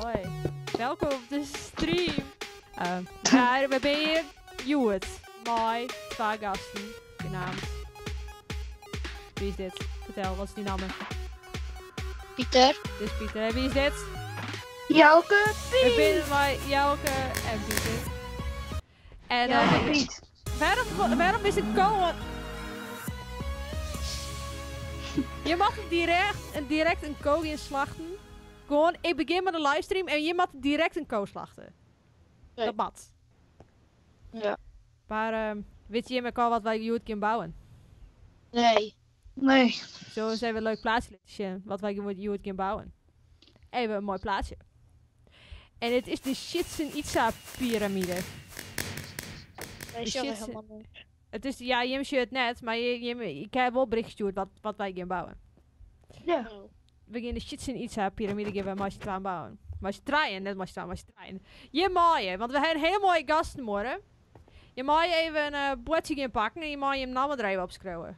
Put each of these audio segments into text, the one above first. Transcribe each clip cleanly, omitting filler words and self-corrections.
Hoi. Welkom op de stream. Ja, we binne hjir hjoed mei twa gasten, genaamd. Wie is dit? Fertel, wat is dyn namme? Pieter. Dit is Pieter. En wie is dit? Jouke We Piet. binne mei Jouke en Pieter. En, Jouke Piet. Waarom is het ko? Je mag direct een ko in slachten. Gewoon, ik begin met een livestream en je mag direct een ko slachten. Nee. Dat mag. Ja. Maar weet je al wat wij hier kunnen bouwen? Nee. Nee. Zo eens even een leuk plaatsje laten zien wat wij hier kunnen bouwen. Even een mooi plaatsje. En het is de Chichen Itza piramide. Nee, De sorry, Chichen helemaal niet. Het is, ja, je hebt het net, maar ik heb wel bericht gestuurd wat wij gaan bouwen. Ja. Oh. We gaan de Chichen Itza piramide gaan we maar als je bouwen. Maar als je trein, net maar als je maar als je trein. Je mooie, want we hebben hele mooie gasten morgen. Je mag even een bordje gaan pakken en je mag je hem naam er even opschrijven.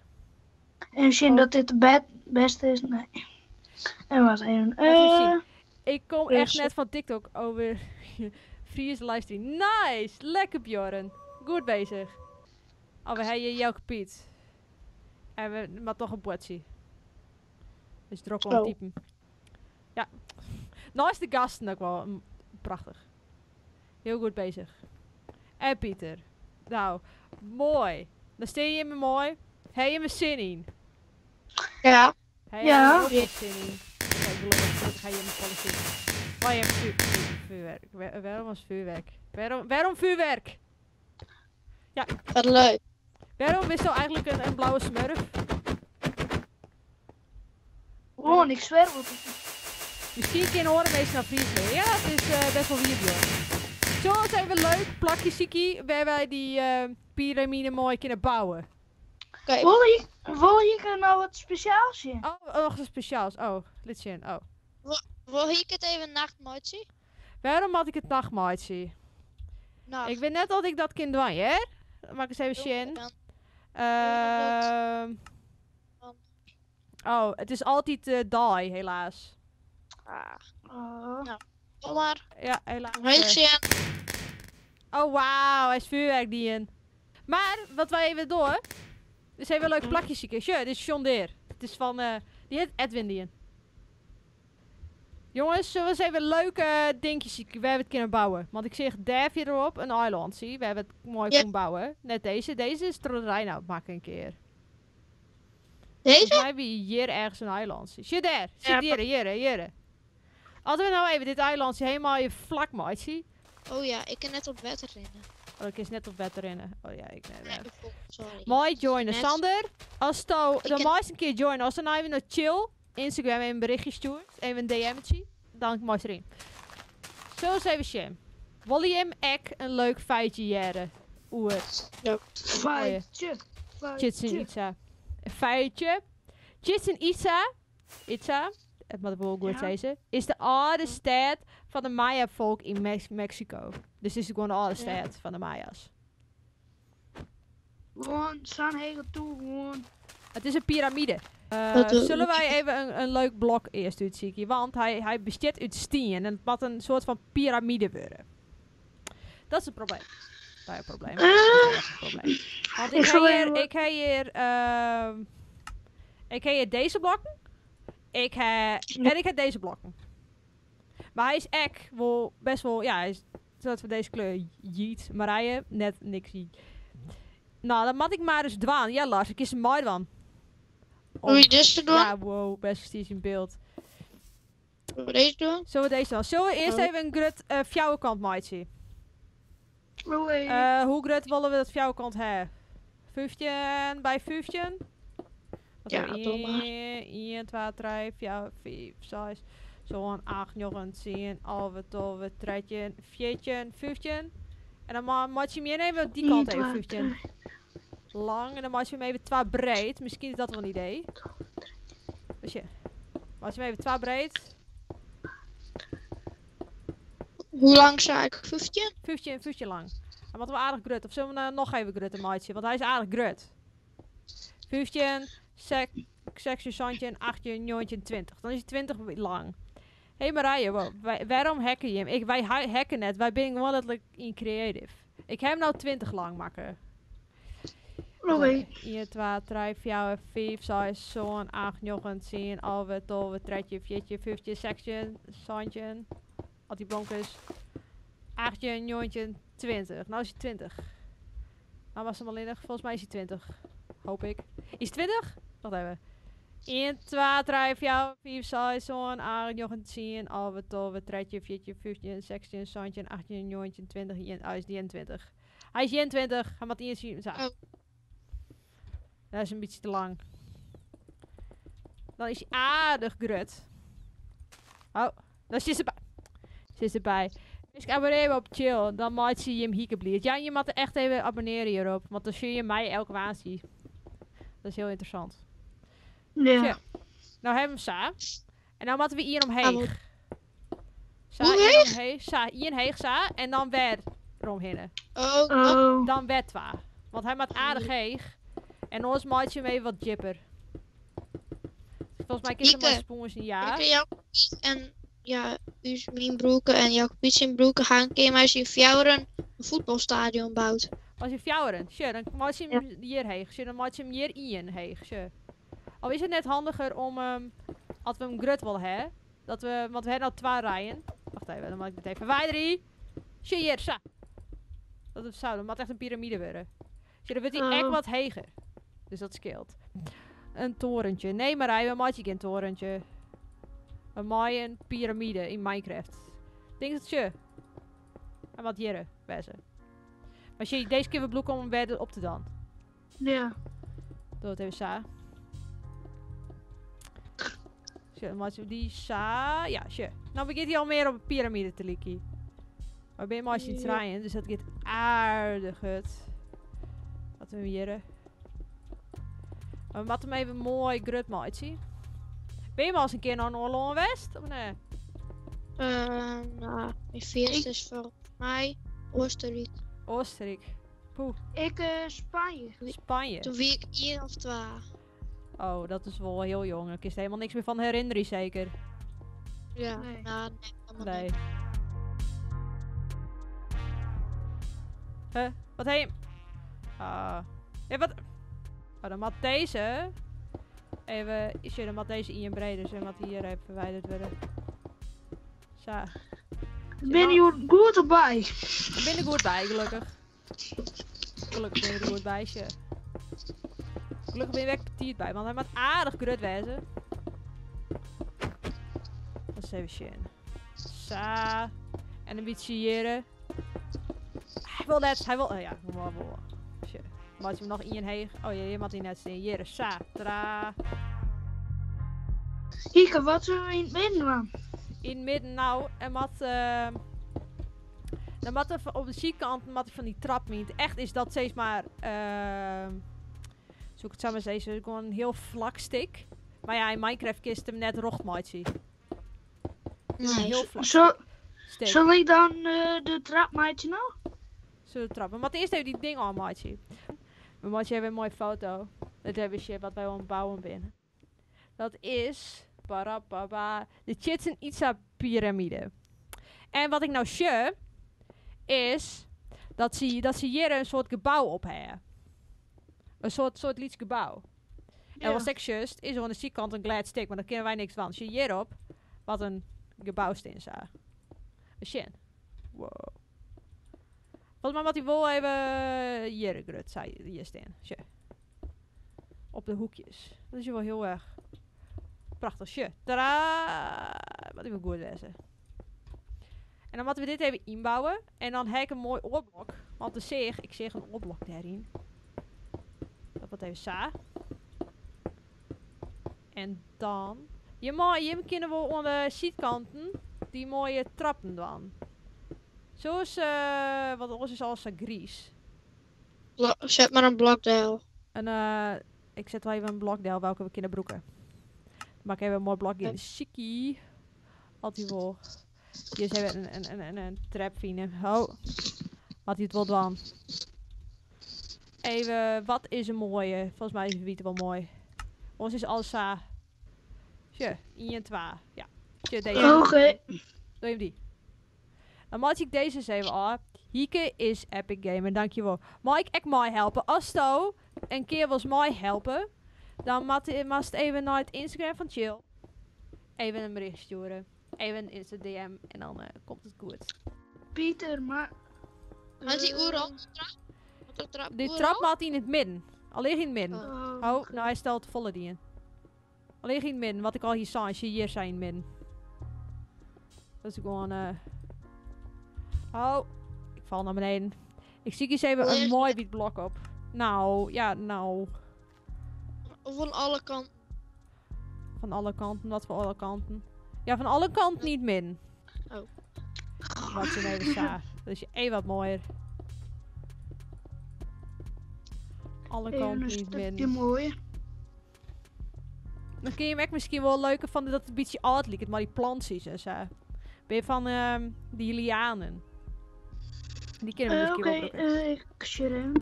En zien dat dit het beste is, nee. En wat even. Laten we zien. Ik kom Dus echt net van TikTok over Fries livestream. Nice! Lekker Bjorn. Goed bezig. Oh, we hebben Jelke Piet. En we maar toch een bordje. Dus druk om Zo. typen. Ja. Nou is de gasten ook wel prachtig. Heel goed bezig. En Pieter. Nou, mooi. Dan steen je me mooi. Heb je me zin in? Ja. Heb je Ja. er ook wel zin in? Kijk, gelukkig ga je me volle zin in. Oh, je hebt vuurwerk. Waarom was vuurwerk? Waarom vuurwerk? Ja. Wat leuk. Waarom is nou eigenlijk een blauwe smurf? Oh, ik zweer wat. Misschien kunnen horen mensen naar Friesland. Ja, het is best wel weird, joh. Zo is even leuk plakje Siki, waar wij die piramide mooi kunnen bouwen. Oké. Wil je nou wat speciaals zien? Oh, oh, nog wat speciaals. Oh, laat zien. Oh. Wil ik het even nachtmaatje? Waarom had ik het nachtmaatje? Nacht. Ik weet net dat ik dat kind doen, hè? Maak eens even Doe, zien. dan. dat. Dan. Oh, het is altijd die, helaas. Ah. Oh. Nou, kom maar. Ja, helaas. Nog zien. Oh, wauw, hij is vuurwerk die in. Maar, wat wij even door. Dit is even een leuk plakje, zieke. Sure, dit is John Deere. Het is van, die heet Edwin die in. Jongens, zullen we eens even leuke dingetjes zieken. We hebben het kunnen bouwen. Want ik zeg daar erop een eiland, zie. We hebben het mooi Ja. kunnen bouwen. Net deze. Deze is Trollrij nou, maak een keer. Deze? Volgens mij heb je hier ergens een eiland. Zie daar. Zit Ja, hier, hier, hier. Als we nou even dit eilandje helemaal je vlak maken, zie. Oh ja, ik kan net op bed rennen. Oh, ik is net op bed rennen. Oh ja, ik net. Nee, ik voel- sorry. Mooi joinen. Net. Sander, als to, Ik dan ken- mag je een keer joinen. Als dan nou even naar chill, Instagram even een berichtje stuurt, even een DM'tje, dan mag je erin. Zo eens even Sham. Wil je hem ek een leuk feitje jaren? Oer. Ja. Feitje. Chichen Itza. Een feitje. Chichen Itza. Itza. Het moet wel goed Ja. zeggen. Is de oude stad van de Maya-volk in Mexico. Dus het is gewoon de oude Ja. stad van de Maya's. Gewoon, staan heen toe, gewoon. Het is een piramide. Dat doe Zullen ik. wij even een leuk blok eerst uitzoeken? Want hij bestaat uit steen en het moet een soort van piramide worden. Dat is het probleem. Dat is een probleem. Dat is echt een probleem. Want Ik zal even ik heb hier deze blokken. En ik heb deze blokken. Maar hij is echt wel best wel, ja, hij is soort van deze kleur. Jeet, Marije, net niks. Nou, dan moet ik maar eens dwaan. Ja, Lars, ik is een mooi dwaan. Hoe je deze doen? Ja, wow, best precies in beeld. Zullen we deze doen? Zullen we deze doen? Zullen we eerst Oh. even een grut fjouwerkant maatje? Oei. Hoe grut willen we dat fjouwerkant hebben? 15 bij 15? Wat Ja, hebben we? doe maar. 1, 2, 3, 4, 5, 6, 7, 8, 9, 10, 11, 12, 13, 14, 15. En dan maak je hem hier even op die kant 1, even 2, 15. 3. Lang en dan maak je hem even 2 breed. Misschien is dat wel een idee. Dus ja, maak je hem even 2 breed. Hoe lang zou ik? 15? 15, 15 lang. Hij moet wel aardig grut. Of zullen we nou nog even grutten, maatje? Want hij is aardig grut. 15, 6, 16, 18, 19, 20. Dan is hij 20 lang. Hé Marije, wêrom hacke jim? Wy hacke net, wy binne gewoan letterlik yn creative. Ik ha him no 20 lang makke. Oké. 1, 2, 3, 4, 5, 6, 7, 8, 9, 10, 11, 12, 13, 14, 15, 16, 17. Al die blonkers. 18, 19, 20. Nou is hij 20. Nou was hem alleen nog. Volgens mij is hij 20. Hoop ik. Is het 20? Wacht even. 1, 2, 3, 4, 5, 6, 7, 8, 9, 10, 11, 12, 13, 14, 15, 16, 17, 18, 19, 20. Oh, hij is 21. Hij is 21. Hij moet eerst zien. Zo. Oh. Dat is een beetje te lang. Dan is hij aardig grut. Oh, dan zit ze bij. Zit erbij. Dus ik abonneer me op chill. Dan maak je hem hiekeblierd. Ja, je moet er echt even abonneren hierop. Want dan zie je mij elke waanzie. Dat is heel interessant. Ja. Tja. Nou hebben we hem sa. En nou moeten we hier Ah, omheen. Sa, Hoe hier omheen. Sa, hier omheen, sa. En dan weer eromheen. Oh, oh. Oh. Dan weer twa. Want hij maakt aardig heeg. En ons maakt je hem even wat jipper. Volgens mij is hem maar Hieke. spons een jaar. Ik en Jacob en ja, u mijn broeken en Jacob zijn broeken gaan een keer maar eens in Fjouweren een voetbalstadion bouwt. Als je fjouweren, sure, dan maak je hem hier heeg. Sure, dan maak je hem hier in heeg. Sure. Al is het net handiger om, als we hem grut willen hebben, dat we, want we hebben nou twee rijen. Wacht even, dan maak ik het even verwijderen. Sure, hier, sa. Dat is zo, dan moet echt een piramide worden. Sure, dan wordt hij echt Oh. wat heger. Dus dat scheelt. Een torentje. Nee, Marij, we maken geen torentje. We maaien een piramide in Minecraft. Denk dat je. En wat hier, wezen. Maar zie je, deze keer we bloeken om hem weer op te dan. Ja. Doe het even sa. Zo, maar zo die sa. Ja, sure. Nou begint hij al meer op een piramide te likken. Maar ben je maar als je het Ja. draaien, dus dat gaat aardig het. Wat we hier. Maar we moeten hem even mooi grut maken. Ben je maar eens een keer naar Noord West? Of nee? Nou, mijn eerste is voor mij Oostenrijk. Oostenrijk. Poeh, Ik Spanje. Spanje. Toen wie ik 1 of 2. Oh, dat is wel heel jong. Ik is er helemaal niks meer van herinneren, zeker. Ja, Nee. nou, nee, helemaal Nee. niet. Huh? Wat heen? Ah. Ja, wat? Oh, dan moet deze. Even. Is je, dan moet deze in breder, dus dan moet die hier even verwijderd worden. Zo. Ben je goed erbij? Ik ben er goed bij, gelukkig. Gelukkig ben je er goed bij, tje. Gelukkig ben je weg petiet bij, want hij moet aardig grut wezen. Dat is even zien. Sa. En een beetje hier. Hij wil net, hij wil. Oh ja, wel, wel. Tje. Maak je hem nog in heeg? Oh ja, je moet hij net zien. Hier, sa, tra. Hieke, wat zullen we in het midden doen? In het midden nou. En wat. Dan wat er op de zijkant wat van die trap niet. Echt is dat steeds maar. Zoek het samen eens even. Gewoon een heel vlak stik. Maar ja, in Minecraft kist hem net rochtmaatje. Nee. Heel vlak Zo, stik. zal ik dan de trap maken nou? Zullen we trappen. Maar eerst even die ding al, maatje. Maar maatje hebben een mooie foto. Dat hebben ze wat wij aan het bouwen binnen. Dat is parapapa, de Chichen Itza piramide. En wat ik nou zie, is dat ze hier een soort gebouw op hebben. Een soort liets gebouw. En wat ik juist, is er aan de zijkant een glad stick, maar daar kennen wij niks van. Zie je hierop wat een gebouw staan zou. Een shin. Wow. Volgens mij moet hij wel even hier grut, zei hier staan. Tje. Op de hoekjes. Dat is wel heel erg prachtig. Tje. Tadaa! Wat even goed lezen. En dan moeten we dit even inbouwen. En dan heb ik een mooi oorblok. Want de zeeg, ik zeg een oorblok daarin. Dat wordt even sa. En dan... Je mag je kunnen wel aan de zijkanten die mooie trappen dan. Zo is, want ons is alles zo gries. Zet maar een blokdeel. En ik zet wel even een blokdeel welke we kunnen broeken. Maak even een mooi blokje in. Chicky. Altijd wel. Hier zijn we een trap vinden. Oh. Wat hij het wel doen. Even, wat is een mooie? Volgens mij is het wiet wel mooi. Ons is alles. Tje, 1 en 2. Ja. Tje, deze. Oké. Doe je hem die? Dan maak ik deze eens even af. Hieke is Epic Gamer, dankjewel. Mag ik echt mij helpen? Als je een keer was mij helpen, dan moet even naar het Instagram van Chill. Even een bericht sturen. Even een Insta DM en dan komt het goed. Pieter, maar... Maar die oeral de trap? Wat de trap Die oeral? trap maakt in het midden. Alleen in het midden. Oh. Oh, nou hij stelt volle die in. Alleen in het midden, wat ik al hier zag, als je hier zijn in het midden. Dat is gewoon. Oh, ik val naar beneden. Ik zie eens even een Alleen- mooi wit blok op. Nou, ja, nou. Of van alle kanten. Van alle kanten, wat voor alle kanten. Ja, van alle kanten niet min. Oh. Wat ze even sta. Dat is je wat mooier. Alle Even kanten een niet stukje min. mooier. Dan kun je hem echt misschien wel leuker van dat het een beetje oud lijkt, maar die plantjes en zo. Ben je van die lianen? Die kennen we Oké, misschien wel. gebruiken. ik share hem.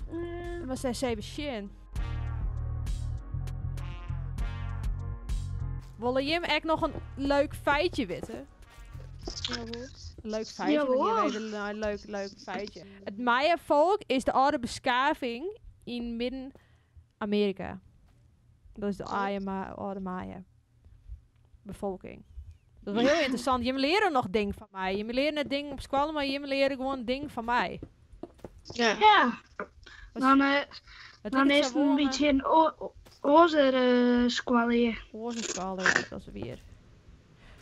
Maar zij zeven shin. Willen Jim echt nog een leuk feitje weten? Ja, hoor. Een leuk feitje. Ja, dan hier hoor. weten we nou, een leuk, leuk feitje. Het Maya-volk is de oude beschaving in Midden-Amerika. Dat is de oude Maya-bevolking. Dat is wel heel interessant. Je leren nog ding van mij. Je leren het ding op school, maar je leren gewoon ding van mij. Ja. Ja, Wat- dan, Het dan lijkt is zo het een wel, beetje een ozer squallen. Horenskwalen, dat is weer.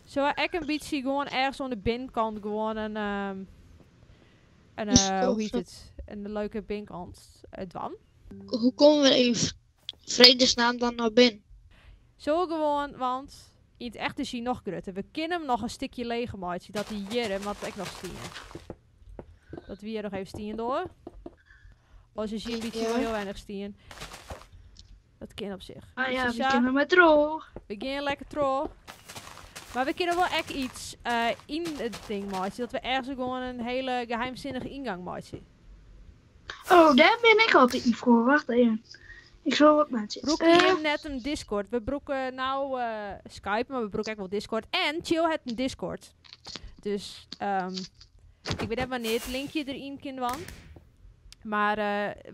Zo, ik een beetje gewoon ergens aan de binnenkant gewoon een, hoe heet het? Een leuke binnenkant dwan. Hoe komen we in vredesnaam dan naar binnen? Zo gewoon, want in het echt is hij nog groter. We kunnen hem nog een stukje leeg maken, dat hij hier, wat ik nog stien. Dat we hier nog even stien door. Als je ziet een beetje Ja. wel heel weinig stien. Dat kan op zich. Ah Dus ja, we ja, kunnen met droog. We gaan lekker trouw. Maar we kunnen wel echt iets in het ding maken. Dat we ergens gewoon een hele geheimzinnige ingang maken. Oh, daar ben ik altijd niet voor. Wacht even. Ik zal wat mensen. Broek hier net een Discord. We broeken nou Skype, maar we broeken echt wel Discord. En Chill het een Discord. Dus ik weet net wanneer het linkje erin kan want. Maar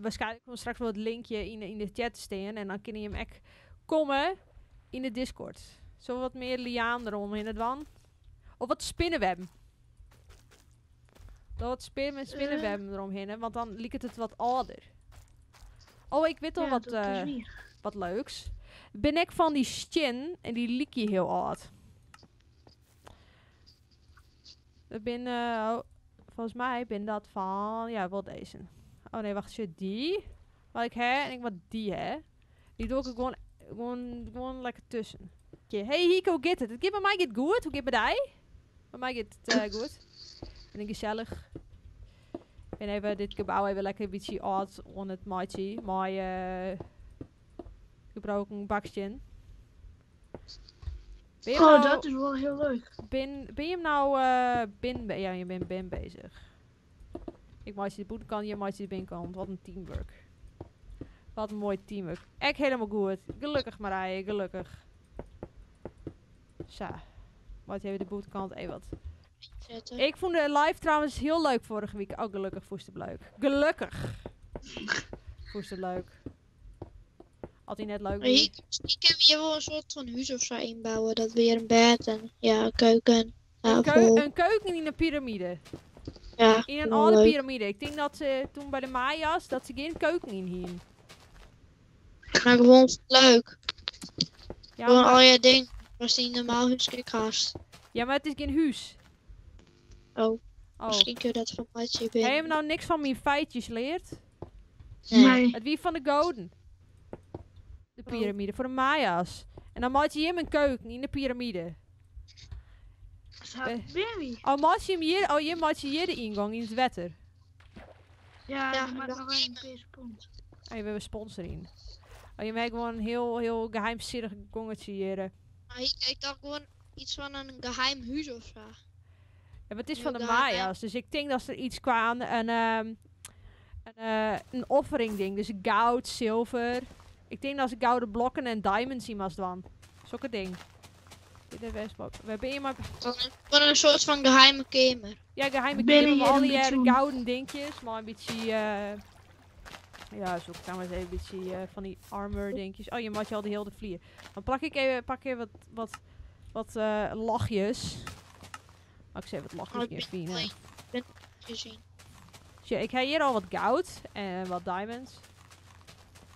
waarschijnlijk komt straks wel het linkje in de chat te staan. En dan kun je hem echt komen in de Discord. Zo wat meer liaan erom in het wan. Of wat spinnenweb. Dat wat spinnenweb eromheen, hè, want dan liep het wat ouder. Oh, ik weet al Ja, wat, dat is weer. wat leuks. Ben ik van die stin en die liekje heel oud. Dat ben, oh, volgens mij ben dat van, ja, wel deze. Oh nee, wacht, shit, die. Wat ik hè en ik wat die hè. Die doe ik er gewoon lekker tussen. Oké, Hey Hiko, get het. Het gaat bij mij gaat goed. Hoe gaat het bij die? Bij mij gaat het goed. Ben ik gezellig. Ik ben even dit gebouw even lekker een beetje oud on het maatje. Mooi gebroken bakstje. Ben je Oh, nou, dat is wel heel leuk. ben je hem nou ja, je bent bin bezig. Ik maak je de boetenkant, je maakt je de binnenkant. Wat een teamwork. Wat een mooi teamwork. Echt helemaal goed. Gelukkig Marije, gelukkig. Zo. Wat even de boetenkant, even wat. Zetten. Ik vond de live trouwens heel leuk vorige week. Oh, gelukkig vond het leuk. Gelukkig. Vond het leuk. Had hij net leuk. Maar hier, misschien kunnen we hier wel een soort van huis of zo inbouwen. Dat we hier een bed en ja, een keuken, Een, tafel. een keuken in een piramide. Ja, In een wel oude leuk. piramide. Ik denk dat ze toen bij de Maya's dat ze geen keuken in hingen. Maar gewoon leuk. Ja, Gewoon maar, al je dingen. Was die normaal huis haast. ja, maar het is geen huis. Oh, Oh. misschien kun je dat van Matje Heb je binnen. hem nou niks van mijn feitjes leert? Nee. Nee. Het wie van de Goden. De Oh. piramide voor de Maya's. En dan maak je hem een keuken in de piramide. Zo, baby. Oh, maak je hem hier? Oh, je maakt je hier de ingang in het wetter. Ja, Ja, je maakt dat nog is een peespont. Oh, je hebben een sponsor in. Oh, je maakt gewoon een heel, heel geheimzinnig gongetje hier. Maar hier, ik dacht gewoon iets van een geheim huis of zo. Ja, maar het is Heel van de geheim. Maya's, dus ik denk dat er iets kwam, een offering ding. Dus goud, zilver. Ik denk dat ze gouden blokken en diamonds zien was dan. Zulke ding. Dit is best wel. We ben je maar. Van een soort van geheime kamer. Ja, geheime Ben kamer hier met al een die beetje- gouden dingetjes. Maar een beetje. Ja, zoek daar maar eens even een beetje van die armor dingetjes. Oh, je mag je al de hele vlier. Dan plak ik even, pak even wat lachjes. Oh, ik zeg wat lachjes Oh, ik hier ben vinden. blij. Ik ben gezien. Tja, ik heb hier al wat goud en wat diamonds.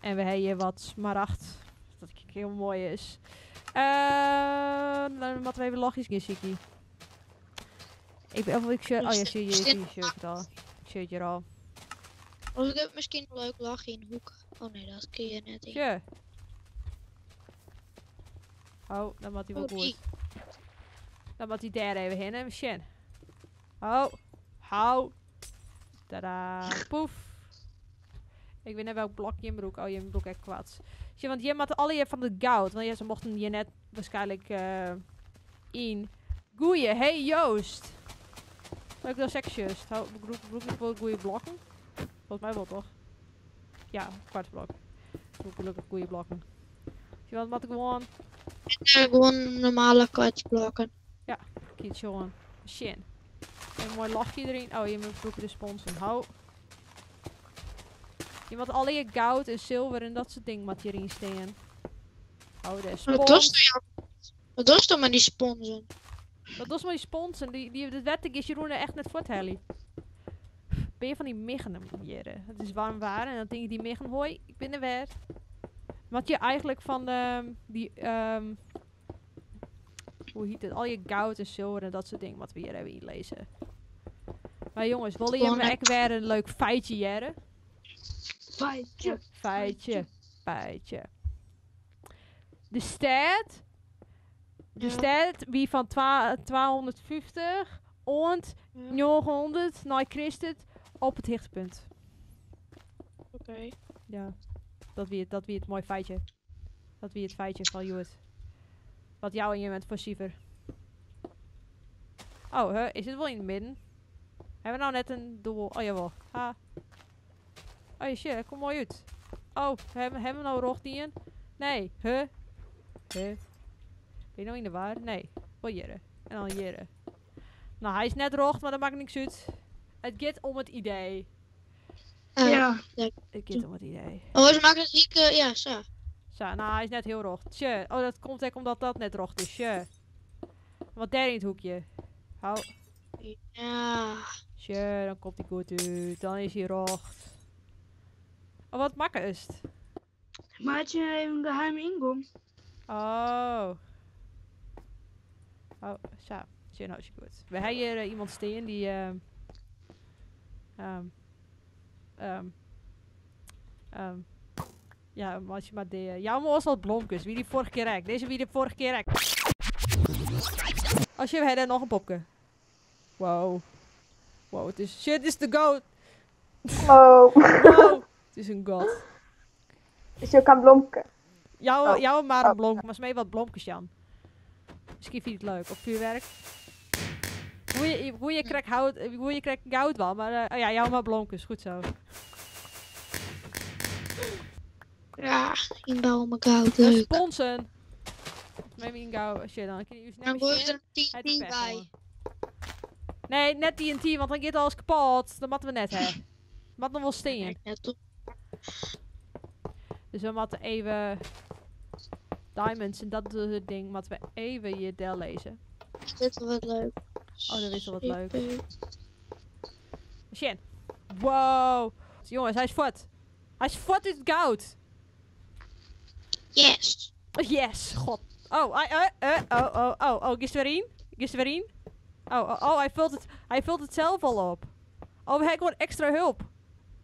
En we hebben hier wat smaragd. Dat heel mooi is. Dan moeten we even lachjes gaan zoeken. Ik ben, of ik oh ja, zie je, zie je, zie het al. Ik zie het hier al. Of ik heb misschien een leuk lachje in de hoek. Oh nee, dat kun je net in. Tje. Oh, dan moet hij wel Oh, die. goed. Dan moet hij daar even heen en Sjen. Oh, hou. Tada, poef. Ik weet net welk blokje in broek. Oh, je broek echt kwaad. Tje, want je moet alle je van het goud. Want ja, ze mochten je net waarschijnlijk in. Goeie, hey Joost. Leuk dat seks Joost. Hou, broek, broek, broek, goeie blokken. Volgens mij wel toch? Ja, kwart blok. Broek, gelukkig goeie blokken. Tje, want moet ik gewoon Gewoon normale kwartsblokken. Kiet jongen. Shin. Een mooi lachje erin. Oh, je moet broek de sponsor. Hou. Je moet alle je goud en zilver en dat soort dingen wat hierin staan. Oh, de Wat spons. doet toch Wat doet toch maar die sponsen? Dat was maar die sponsen. Die, dat wettig is Jeroen echt net voor Helly. Ben je van die miggen hier? Het is warm waar en dan denk ik die miggen. Hoi, ik ben er weer. Wat je eigenlijk van die hoe heet het? Al je goud en zilver en dat soort dingen wat we hier hebben inlezen. Maar jongens, willen jullie me echt weer een leuk feitje jaren? Feitje. Feitje, feitje. De stad, de Ja. stad wie van 250 en 900 na Christus op het hoogtepunt. Oké. Ja, dat wie het mooi feitje. Dat wie het feitje van Joet. Wat jou en je bent voor Siever. Oh, huh, is het wel in het midden? Hebben we nou net een dubbel? Oh jawel. Ha. Oh shit, komt mooi uit. Oh, hebben we nou rocht in? Nee, huh? Huh? Ben je nou in de war? Nee. Wel jere. En dan jere. Nou, hij is net rocht, maar dat maakt niks uit. Het gaat om het idee. Ja. Het gaat om het idee. Oh, ze maken het ziek, ja, zo. Zo, nou, hij is net heel rocht. Tje. Oh, dat komt echt omdat dat net rocht is. Tje. Wat daar in het hoekje. Hou. Ja. Tje, dan komt hij goed uit. Dan is hij rocht. Oh, wat makker is het? Maar had je even een geheime ingang? Oh. Oh, zo. Tje, nou is het goed. We hebben hier iemand staan die... ja, maar als je maar de... Ja, maar was wat blomkes. Wie die vorige keer rekt. Deze wie de vorige keer rekt. Als je we hebben nog een popke. Wow. Wow, het is... Shit, is de goat. Hallo. Wow. Het is een god. Is je ook aan blomke? Jou, Oh. jou maar een Oh. blomke, maar smee wat blomkes, Jan. Misschien vind je het leuk. Of vuurwerk. Hoe je krijgt hout, hoe je krijgt goud wel, maar oh ja, jou maar blomkes, goed zo. Ja, inbouwen mijn goud, En leuk. sponsen. Maybe in goud, shit, dan kun je Dan net gooi je er een Het TNT pech, bij. jongen. Nee, net TNT, want dan gaat alles kapot. Dat moeten we net, hè. Wat nog wel steen. Net op. Dus we moeten even diamonds en dat soort ding moeten we even hier del lezen. Dit is wel wat leuk. Oh, dat is wel wat leuk. Shen. Wow. Jongens, hij is fort. Hij is fort uit het goud. Yes. Yes, god. Oh, hij, oh, oh, oh, oh, is er weer in? Is er weer in? Oh, oh, oh, hij vult het zelf al op. Oh, we hebben gewoon extra hulp.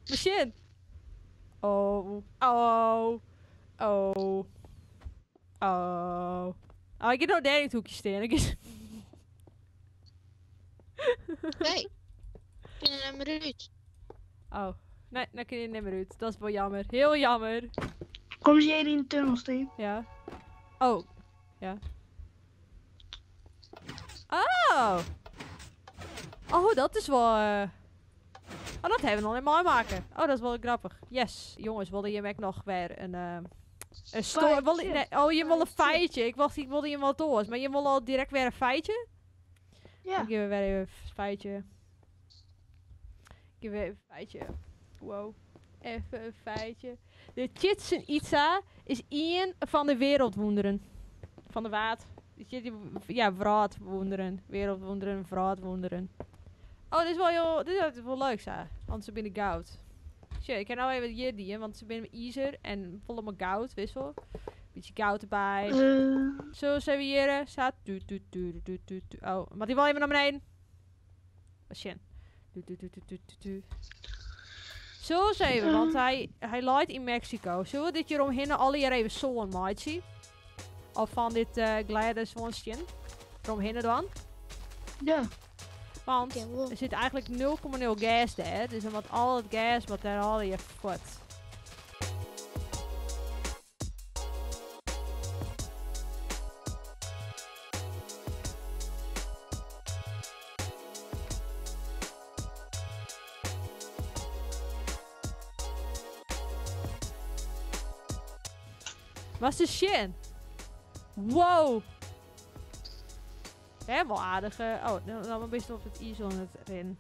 Machine. Oh, oh, oh, oh. Oh, ik heb nou daar in het hoekje staan. Ik is... Oké. Ik ben er maar uit. Oh, nee, dan kun je niet meer uit. Dat is wel jammer. Heel jammer. Kom ze hier in de tunnel staan? Ja. Oh. Ja. Oh! Oh, dat is wel... Oh, dat hebben we nog helemaal maken. Oh, dat is wel grappig. Yes. Jongens, wilden je ook nog weer een Een sto wil, Feitje. nee, oh, je wil een Feitje. feitje. Ik wacht, ik wilde je wat doors. Maar je wil al direct weer een feitje? Ja. Ik geef weer even een feitje. Ik geef weer even een feitje. Wow. Even een feitje. De Chichen Itza is één van de wereldwonderen. Van de waard. Ja, wraadwonderen. Wereldwonderen, wraadwonderen. Oh, dit is wel heel, dit is wel leuk, zo. Want ze binnen goud. Shit, ik kan nou even hier die, want ze binnen ijzer en volle met goud, wissel. Beetje goud erbij. Zo zijn we hier. Staat. Tu, tu, tu, tu, tu, tu. Oh, maar die wil even naar beneden. Oh, shit. Tu, tu, tu, tu, tu, tu, tu. Zo zijn we, want hij leidt in Mexico. Zullen we dit hier omheen alle hier even zo'n maatje? Of van dit glijden zo'n shin? Eromheen dan? Ja. Want Oké, wow. er zit eigenlijk 0,0 gas daar. Dus dan wat al het gas wat daar al je voort. Was de shin? Wow! Hè, wel aardig. Oh, dan ben je op het ijs aan het rennen.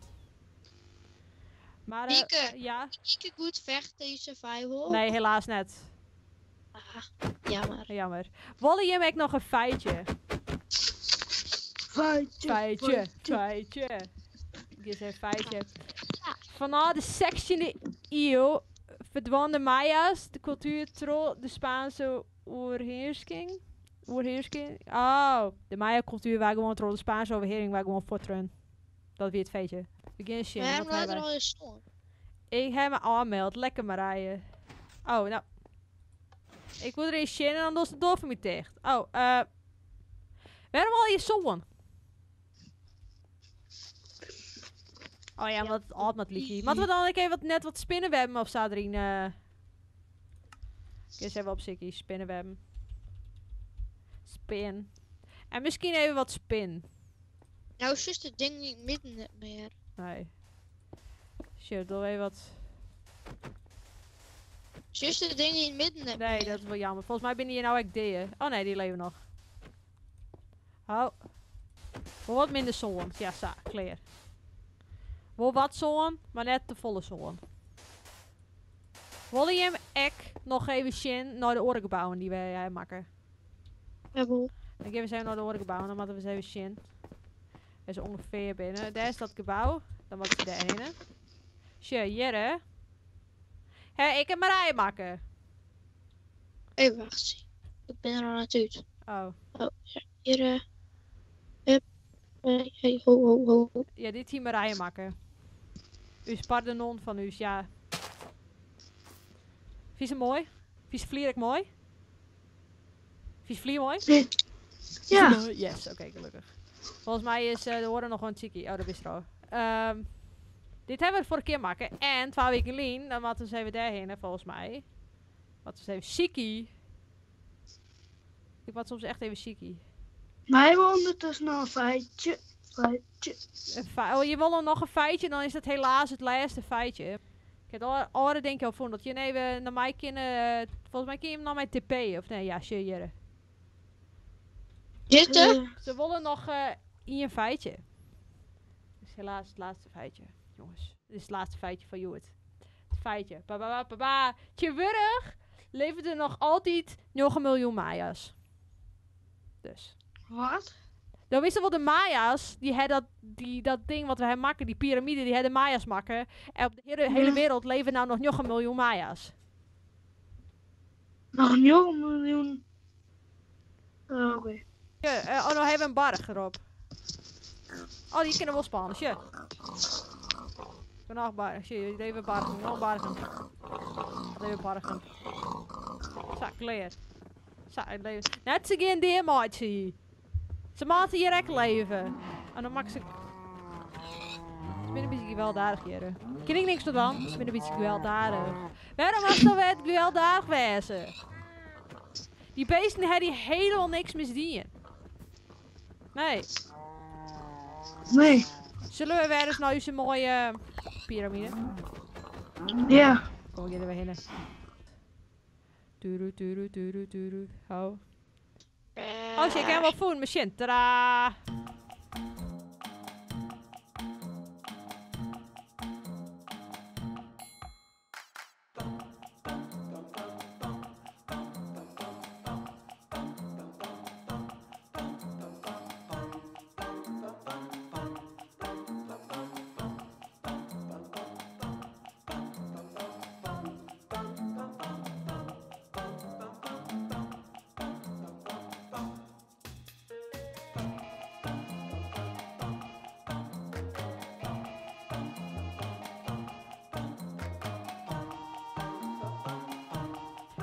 Maar, Mieke. ja? Ik goed vechten in survival. Nee, helaas net. Ah, jammer. Jammer. Wally, je maakt nog een feitje. Feitje. Feitje, feitje. Ik eens een feitje. Vanaf de 16e eeuw verdwon de Maya's de cultuur tro de Spaanse oorheersking. Oorheersking? Oh, de Maya-cultuur waar gewoon tro de Spaanse overheersing waar gewoon voortrun. Dat weer het feitje. Begin shit. Waarom wat laat er hebben wij? al eens zon? Ik heb me aanmeld. Lekker Marije. Oh, nou. Ik moet er eens in en dan is de deur voor me dicht. Oh, Waarom al je zoon? Oh ja, omdat het altijd liedje. Maar we dan een keer wat, net wat spinnenwebben of staat erin? Ik eens even op sikkie. Spinnenwebben. Spin. En misschien even wat spin. Nou, zus, het ding niet midden meer. Nee. Shit, doe even wat. Zus, het ding niet midden Nee, meer. dat is wel jammer. Volgens mij binnen hier nou echt deeën. Oh nee, die leven nog. Oh. Wel wat minder zon. Ja, sa, clear. Wel wat zon, maar net de volle zon. Wil je hem ek nog even zien naar de orengebouwen die wij maken? Jawel. Dan geven ze even naar de orengebouwen, dan moeten we eens even zien. Er is ongeveer binnen. Daar is dat gebouw. Dan moet ze daarheen. Tje, hier hè. Hé, ik heb Marije maken. Even wacht. Ik ben er al naartoe. Oh. Hier, hup. Hey, hey, ho, ho, ho. Ja, dit hier Marije maken. U is pardenon van u, ja. Vies ze mooi? Vies vlier ik mooi? Vies vlier mooi? Ja. Yes, oké, gelukkig. Volgens mij is de horen nog gewoon cheeky. Oh, dat is er al. Dit hebben we de vorige keer maken. En 12 weken lien, dan moeten we eens even daarheen, hè, volgens mij. Wat is even cheeky. Ik word soms echt even cheeky. Wij hebben ondertussen nog een feitje. Feitje. Oh, je wil nog een feitje, dan is dat helaas het laatste feitje. Ik heb al al denk ik al voor dat je even naar mij kunnen. Volgens mij kun je hem naar mijn TP of nee, ja, shit, Zitten? Ze willen nog een feitje. Dit is helaas het laatste feitje, jongens. Dit is het laatste feitje van Joert. Het feitje. Ba, ba, ba, ba, ba. Tjewurg levert er nog altijd nog een miljoen Maya's. Dus. Wat? Dan wisten wel de Maya's, die hebben dat, die, dat ding wat we hebben maken, die piramide, die hebben de Maya's maken. En op de hele Ja. wereld leven nou nog een miljoen Maya's. Nog een nieuw miljoen. Oh, Oké. Ja, oh, nou hebben we een barg erop. Oh, die kunnen wel spannen, shit. Nog barg, shit, even bargen, nog bargen. Even bargen. Zo, klaar. Zo, ik leef. Net zo geen diermaatje. Ze moeten hier echt leven. En dan maak ze... Ze zijn een beetje gewelddadig hier. Ken ik niks van? Ze zijn een beetje gewelddadig. Waarom was dat het gewelddadig wezen? Die beesten hebben die helemaal niks misdien. Nee. Nee. Zullen we weer eens naar onze mooie piramide? Ja. Kom, ik er weer heen. Turu, turu, turu, turu. Oh. Oh, shit, ik heb wel voen. Machine. Tadaa!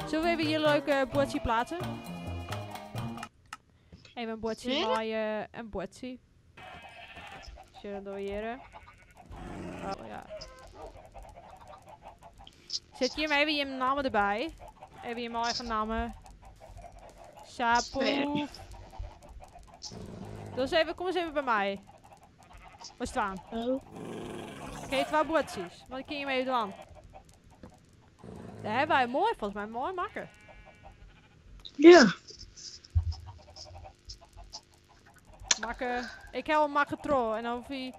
Zullen we even hier een leuke bordje plaatsen? Even een bordje Ja? maaien, een bordje. Zullen we hier? Oh ja. Zet je hem even je namen erbij? Even je eigen namen. Sapo. Dus even, kom eens even bij mij. Waar staan? Oh. Oké, twee bordjes. Wat kun je mee doen? Daar hebben wij mooi, volgens mij, mooi makker. Ja. Makker. Ik heb een makker tro. En dan hoef je,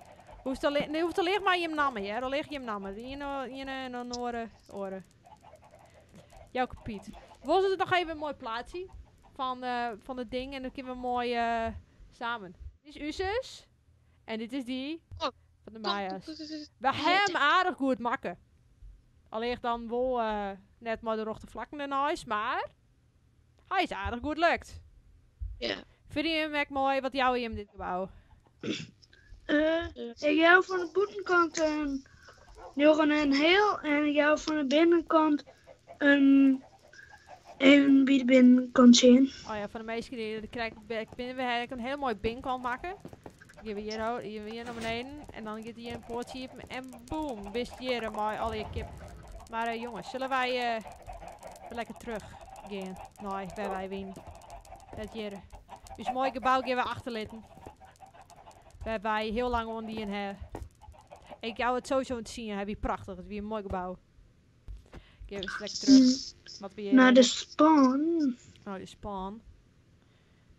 hoeft alleen, nee, hoeft alleen maar je namen, hè? Dan ligt je namen. Ene, ene en dan oren, oren. Jouw Piet. Was het nog even een mooi plaatsje van het ding en dan kunnen we mooi samen. Dit is Usus. En dit is die Oh. van de Kom, Maya's. kom, kom, kom. We hebben aardig goed makken. Alleen dan wel net maar de rochte vlakken ernaast, maar hij is aardig goed lukt. Ja. Vind je hem echt mooi? Wat jou in dit gebouw? Ik jou van de buitenkant een jongen en heel en ik jou van de binnenkant een even bij de binnenkant zien. Oh ja, van de meeste die krijg ik binnen we heb ik een hele mooie binnenkant maken. Hier we hier, oh, hier, hier naar beneden en dan gaat hier een poortje open en boom, wist hier mooi al je kip. Maar jongens, zullen wij lekker terug gaan? Nee, waar wij wien. Dat hier. Dus mooi gebouw gaan we achterlaten. Waar wij heel lang onder die in hebben. Ik jou het sowieso aan het zien, heb je prachtig. Het is weer een mooi gebouw. Ik even lekker terug. Wat we hier Naar de hebben. spawn. Oh, de spawn.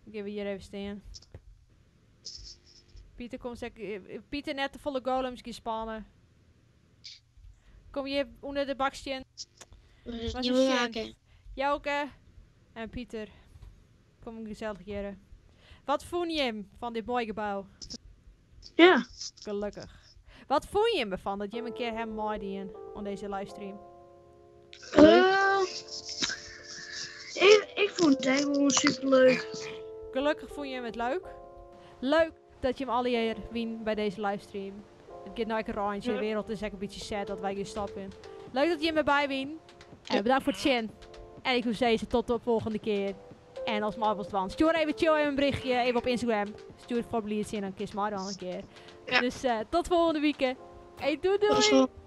Dan gaan we hier even staan. Pieter komt zeker. Pieter net de volle golems gaan spannen. Kom je onder de baksteen. We moeten het Wat niet is meer shit? maken. Jouke en Pieter. Kom gezellig hier. Wat vond je hem van dit mooie gebouw? Ja. Gelukkig. Wat vond je hem ervan dat je hem een keer hem mooi die op deze livestream? Ik vond het eigenlijk gewoon superleuk. Gelukkig vond je hem het leuk. Leuk dat je hem alle hier wien bij deze livestream. Het gaat nou een randje. De wereld is echt een beetje sad dat wij hier stappen. Leuk dat je hem erbij wien. En bedankt voor het zien. En ik zou zeggen tot de volgende keer. En als Marvels dwan. Stuur even chill even een berichtje even op Instagram. Stuur het voor in en dan kiss maar dan een keer. Ja. Dus tot volgende week. Hey, doei doei. Tot volgende.